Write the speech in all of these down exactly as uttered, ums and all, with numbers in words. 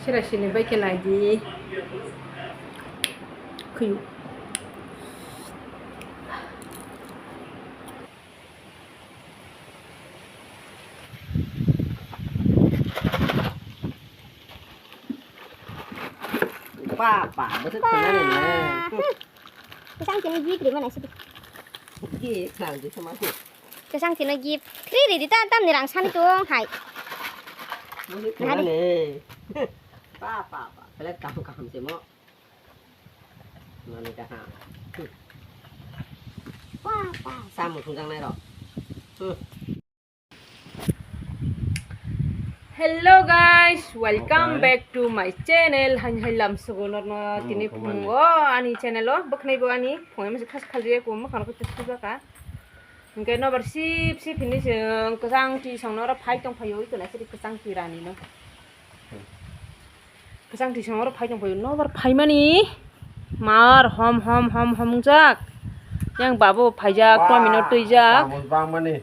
Sira sini bai khe nai di. Khuyu. Papa, bwswk thangani na. Kwchang tini gift rima naisidi. Gift nang di sama. Kwchang tini gift. Free ridi ta tamni rang sani tong hai. Bwswk thangani. Papa, papa. Belai kaham kaham se mo. Mani kaham. Papa, samung thungjak nai rok. Hello guys, welcome back to my channel. Haini hai lam sugo norno tini phungo ani channel o bwkhnai bo ani phungo masa khas khalje ko ma khano khe thubaka. Hingke nobar sip sip hini se kwchang twi song noro phai tong phaio ito na siri kwchang twi rani no. Kwchang twi song noro phai tong phaio nobar phaimani mar hom hom hom hom wngjak. Yang babo phaijak tomino twijak. Bangmani.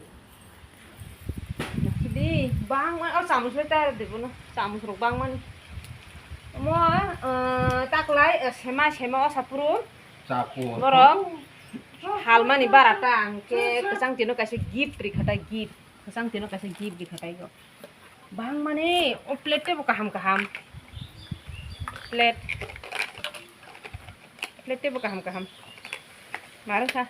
Di, bangma, o, chamus bai ta de bono, chamus rok bangmani. Mo, eh, taklai, eh, sema, sema o sapuru. Chakur. Borok halmani bara ta, hingke kwchang tino kaisa gift rikha ta, gift. Kwchang tino kaisa gift rikha ta iko. Bangmani, o plate tebo kaham kaham. Plate. Plate tebo kaham kaham. Maro sa.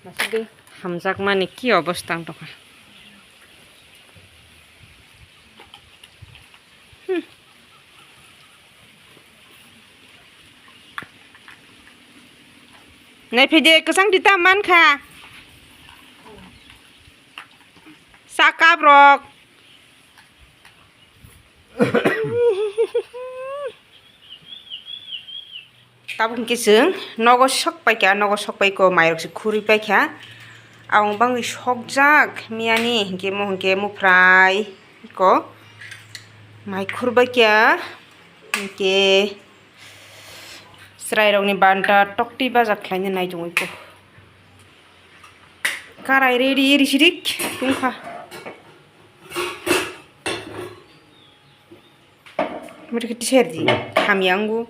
Masuk deh. Hamjakmani ki obostha wng tongkha. Hmm. Naiphai de, kwchang twi ta mankha. Sa cup rok. Tabuk hingke chwng nogo sok paikha, nogo sok paiko, mairok se khurui paikha. Aboni bagwi sokjak miyani hingke mo hingke muphrai ko mai khurbaikha hingke chwrairokni banta toktwi bajak khlaina nai tongwi ko. Karai ready risirik tungkha. Mari kiti serdi, kami anggu.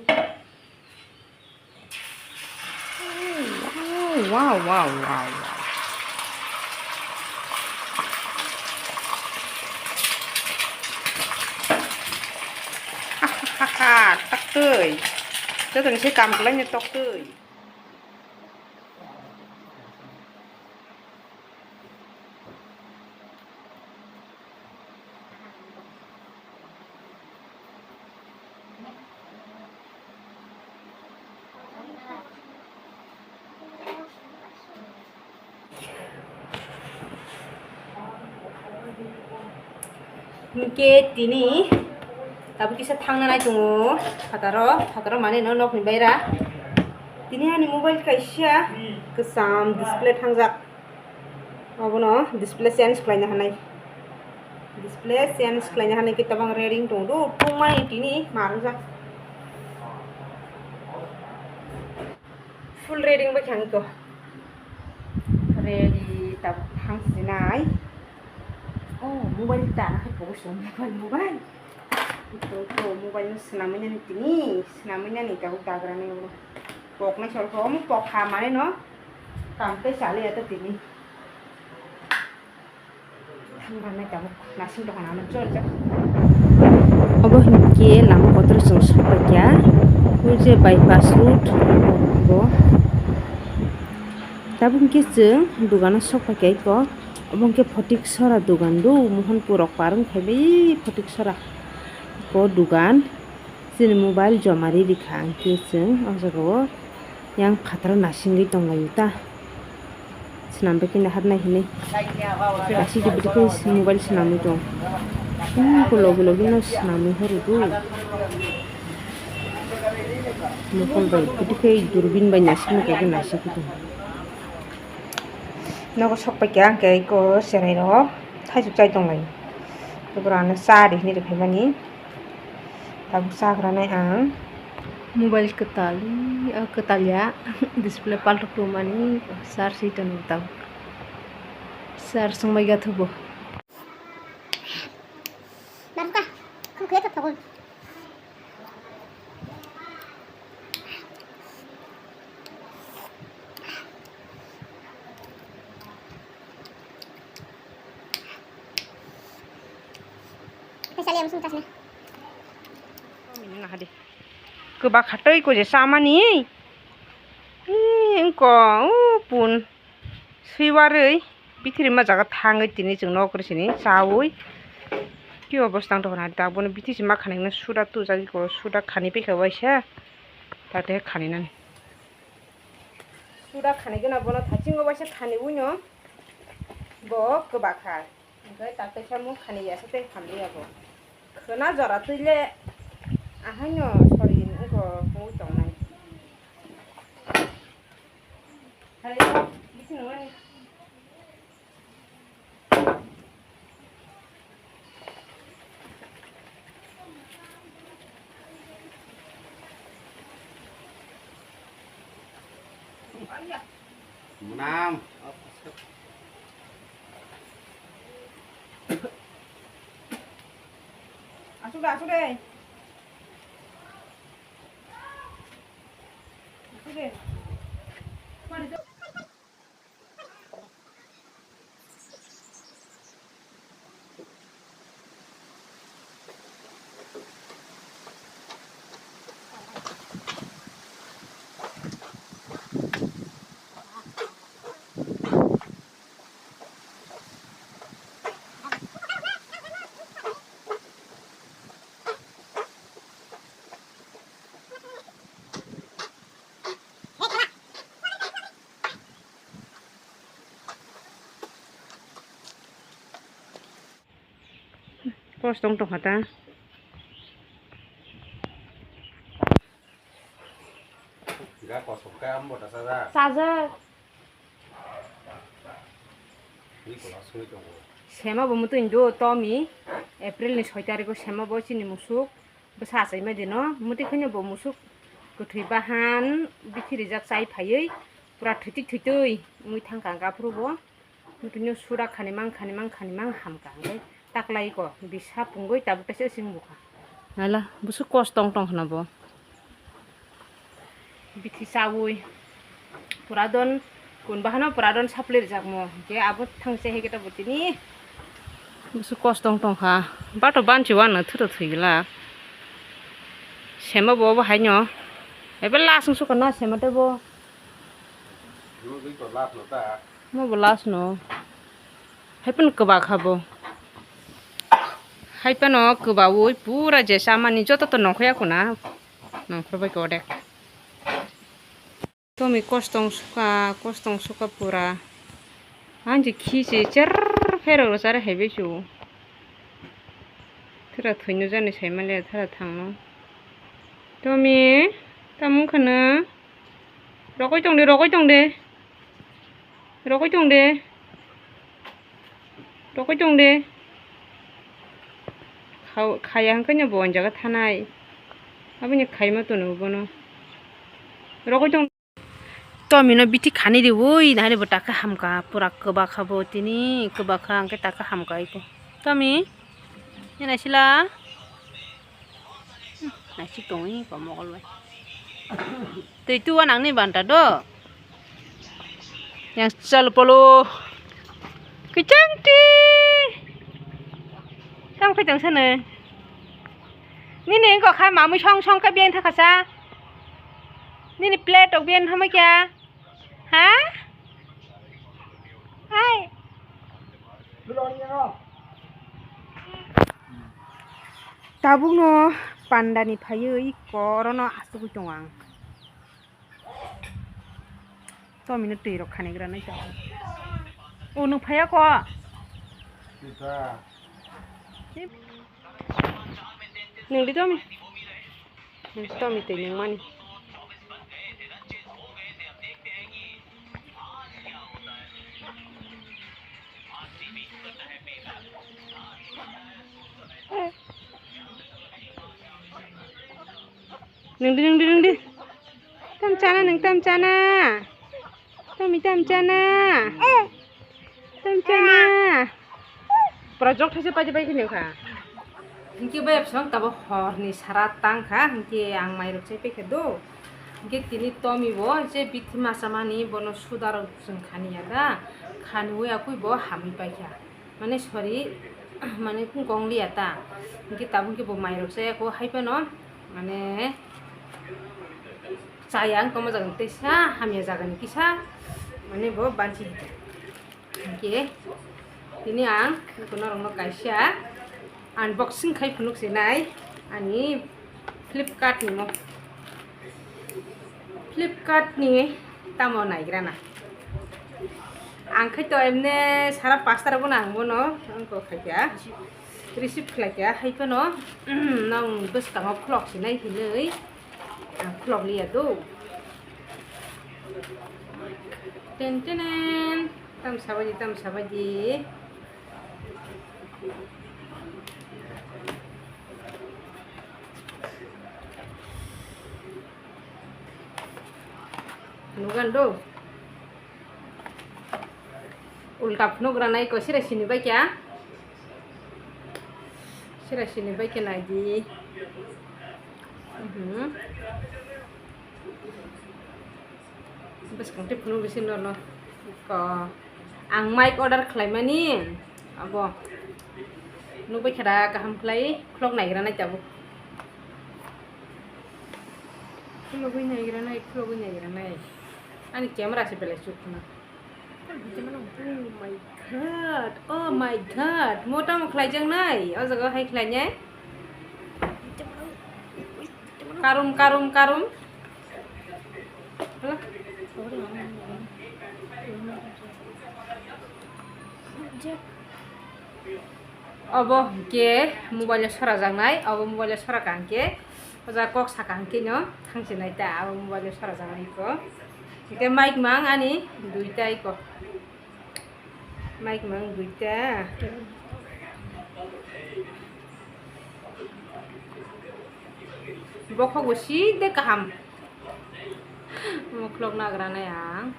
Wow, wow, wow, wow, wow. Ha, ha, ha, ha, toktwi. Joto ni se kam kwlai ni toktwi. Hingke tini tabuk kisa thangna nai tongo phataro, phataro mane no nokni baira. Tini ani mobile kaisa kwcham display thangjak. Obono display change khlaina hanai. Display change khlaina hanai khe tabang ready wng tongo do, tongmani tini ma wngjak. Full ready wngbai kha ang iko. Ready tabuk thang sinai. Oh, mobile ta na khai pogo so mobile, mobile. Ito, ito, mobile no swnamwi nani tini, swnamwi nani tabuk dagra ni ulo. Pok nai sol ko, omo pok ha mane no. Kam tei sali ya to tini. Thang ranai tabuk nasing tong nang chol jak. Obo hinkhe lama kotor chwng sok paikha. Ui je bypass road bo. Tabuk hinkhe chwng dogano sok paikha iko. Obo hinkhe Photik Sora dogan do, Mohanpur rok par wng phaibai Photik Sora. Iko dogan. Chini mobile joma ri rikha, hingke chwng o jaga o yang phataro nasingwi tonglaio ta. Swnam bai khe nahar nai hinwi. Kaisa khe bwtwi khe mobile swnamwi tong. Tei khe logi logi no swnamwi horo do. Mokol bai bwtwi khe durbin bai nasingwi khe nasingwi tong. Nogo sok paikha hingke eko cherai rok thaisok chai tonglai. Borok ano cha ri hinwi rwphaimani. Tabuk chagranai ang. Mobile kwtal, o kwtal ya. Display paltok tongmani charge ri tongo tabuk. Charge wngbai gathubo. Nabuka, khukhe tothogo. Kwbak khatwi ko je chamani. Ih, wngko, uh, pun. Swiwarwi, bithiri ma jaga thangwi tini chwng nokri sini chawi. Ki obosta wng tongkha nai, tabukno bithi se ma khanai hwnwi suda tujagwi ko, suda khani paikha waisa. Tate khani nani. Suda khani gana bono thachingo waisa khani wino. Bo kwbakha. Hwnkhe tak kaisa mung khani ya se tei hamliya bo. Khwna jora twi le ahaino sori wngkha wngwi tongnai. Hai, bithi nungani. Munam. Asuk de, asuk de. Asuk de. Kos tong tong kha ta. Ga kosok ka ambo ta sajak. Sajak. Ni kola sui tongo. Sema bo mutu indo Tomi. April ni soi tarikh o sema bo chini musuk. Bwsa achaima dino, muti kheno bo musuk kwthwi bahan bithi rijak chai phaiwi pura thwitwi thwitwi wngwi thangkha hwnkhe aphuru bo. Muti no sura khani mang, khani mang, khani mang hamkha hwnkhe taklaiko bisa pungwi tabuk taisa sing bukha. Naila busuk kos tong tong khna bo. Bithi chawi. Puradon kun bahano puradon supply rijakmo. Hwnkhe abo thangse hai khe tabuk tini. Busuk kos tong tong kha. Bato banchi wano thuro thwi glak. Sema bo bo haino. Ebe last wng sukha na sema tebo. Mo bo last no. Haiphano kwbakha bo. Haiphano kwbawi pura je chamani joto to nongkhorya khuna. Nongkhorbai khe odek. Tomi kostong suka, kostong suka pura. Ang je khi se cher pherok rw chare hai bai su. Thera thwino jani sai male thera thangno. Tomi, tamo wngkha no? Rokoi tong de, rokoi tong de. Rokoi tong de. Rokoi tong de. Khao-, khaya hwnkhe no bo o jaga thanai. Aboni khaima tono bono. Rokoi tong. Tomi no bithi khani riwi nai bo taka hamkha, pura kwbakha bo tini, kwbakha hwnkhe taka hamkha iko. Tomi, nai sila. Naisik tongwi ko mogol bai. Twi tuwa nangni banta do. Yang chal polo. Kichang ti. Tam khai tong sana. Nini engko khai mamui song song ka biang thakasa. Nini plate ok biang hamai kya. Ha? Hai. Tabukno pandani phaiwi korono asugwi tongo ang. Tomino twi rok khanigra nai tongo. O nwng phaiya ko? Nwng di tomi. Nwng tomi twi nwng mani. Nwng di, nwng di, nwng di. Tam chana, nwng tam chana. Tami tam chana. Tam chana. Pura jok thaisa paidi pai khini kha. Hingke bai absong tabo horni sara tang kha. Hingke ang mairok chai pai kha do. Hingke tini Tomi bo je bithi masa mani bono suda rok chwng khani ya da. Khani ui akui bo hamui pai kha. Mane sorry. mane kung kong liya ta. Hingke tabuk khe bo mairok chaya kho, hai phano mane chaya wng tongma jaga ni teisa hamya jaga ni kisa mane bo banchi. Hingke tini ang norokno kaisa unboxing khai phunuk sinai ani Flipkart ni mo. Flipkart ni tamo naigrana. Ang khai to emne sara pasta rogo nang bono, ang ko khai kya receive khlai kya, hai phano nang bwskango khulok sinai hinwi ang khulok liya do. Ten tenen, tam sabaidi, tam sabaidi. Nugan do. Ulta phunuk ranai ko sira sini bai kya? Sira sini bai kya nai di. Mhm. Bwskang tei phunuk bisi nono ko ang mic order khlaimani abo nukbai khe da kaham khlai khulok naigra nai tabuk. Khulogwi naigra nai, khulogwi naigra nai. Ani camera se belai chuk khna. Oh my god, oh my god, mota mo khlai jang nai, o jaga hai khlai nai. Karum, karum, karum. Hala. Obo hwnkhe mobile o sora jaknai, obo mobile o sora ka hwnkhe o jaga kok saka hwnkhe no thangsinai ta, abo mobile o sora jaknai iko. Hwnkhe mic mang ani duita iko. Mic mang duita. Bokhok bo side kaham. Muklok nagra nai ang.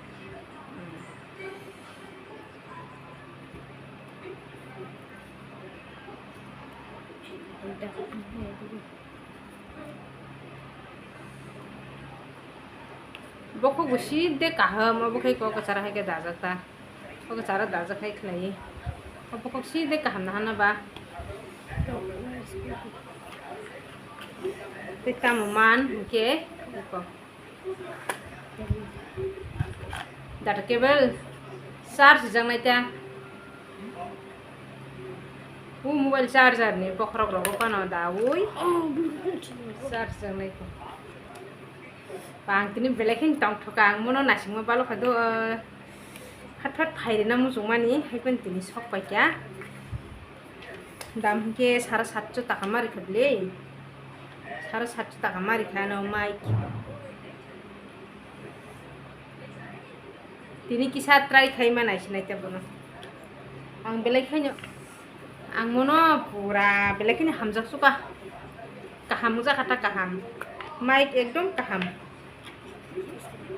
Bokhok bo side kaham, obo khai kok kwcharo hai khe dajak ta. Kok kwcharo dajak khai khlai. Obo kok side kaham na hana ba. Tei tamo man hwnkhe eko. Data cable charge rijak nai ta. O mobile charger ni bokhorok rogo phano daui charge rijak nai ta. Bang tini belai kheno tongthoka ang mono naisingma balokha do. Phat phat phairina muchungmani hai phano tini sok paikha. Dam hwnkhe sara satso taka ma rikha bwle. Sara satso taka ma rikha ano mic. Tini kisa try khai ma naisinai ta bono. Ang belai khaino, ang mono pura belai kheno hamjak suka. Kaham wngjakha ta kaham. Mic ekdom kaham.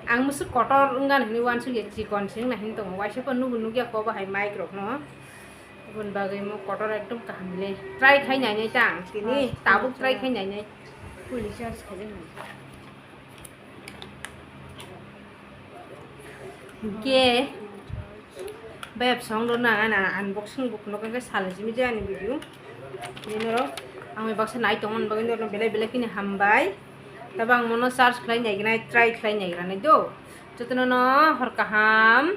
Ang musu kotor wngkha hinwi uansukya chikon se wngna hinwi tongo. Waisa phano nubo nukya kobo hai mic rokno. Aboni bagwi mo kotor ekdom kaham le. Try khai nainai ta ang tini, tabuk try khai nainai. Fully charge khaijak nai. Hwnkhe bebsong rwna ang unboxing bo phunuk hwnkhe salai simi je ani video. Bini norok ang bai baksa nai tongmani bagwi norokno belai belai kheno hambai. Tabuk ang mono charge khlai naignai, try khlai naigra nai do. Jotono no hor kaham.